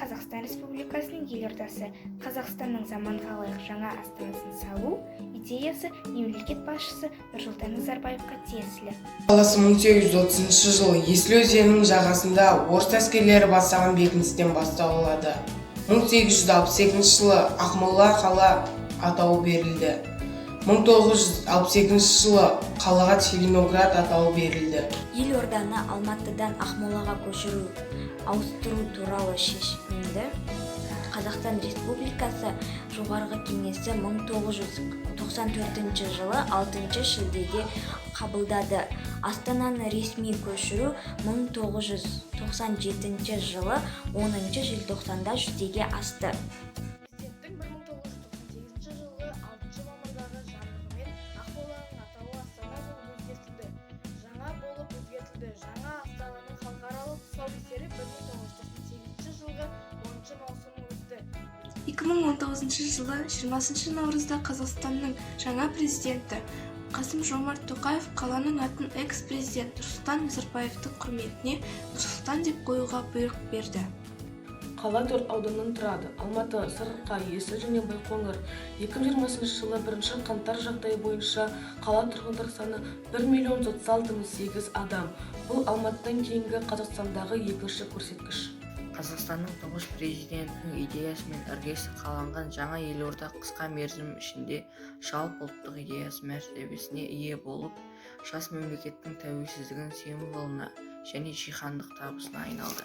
Қазақстан Республикасының елордасы. Қазақстанның заманға лайық жаңа астанасын салу идеясы мемлекет басшысы Нұрсұлтан Назарбаевқа тиесілі. Қаласы 1830 жылы Есіл өзенінің жағасында орыс әскерлері бастаған бекіністен бастау алады. 1862 жылы Ақмола қала атауы берілді. 1962 жылы қалаға Целиноград атауы берілді. Елорданы Алматыдан Ақмолаға көшіру, ауыстыру туралы шешімді Қазақстан Республикасы Жоғарғы Кеңесі 1994 жылы 6 шілдеде қабылдады. Астананы ресми көшіру 1997 жылы 10 желтоқсанда жүзеге асты. Президенттің 1998 жылғы 6 мамырдағы жарлығымен Ақмоланың атауы Астана болып өзгертілді. Жаңа болып өзгертілді. Жаңа астананың халықаралық тұсаукесері 1998 жылғы 10 маусымы өтті. 2019 жылы 20 наурызда Қазақстанның жаңа президенті Қасым-Жомарт Тоқаев қаланың атын экс-президент Нұрсұлтан Назарбаевтың құрметіне Нұр-Сұлтан деп қоюға бұйрық берді. Қала төрт ауданнан тұрады: Алматы, Сарыарқа, Есіл және Байқоңыр. 2020 жылы 1 қаңтар жағдайы бойынша қала тұрғындар саны 1 миллион 36 мың 8 адам. Бұл Алматыдан кейінгі Қазақстандағы екінші көрсеткіш. Қазақстанның тұңғыш президентінің идеясымен іргесі қаланған жаңа елорда қысқа мерзім ішінде жалпы ұлттық идеясы мәртебесіне ие болып, жас мемлекеттің тәуелсіздігінің символына және жаһандық табысына айналды.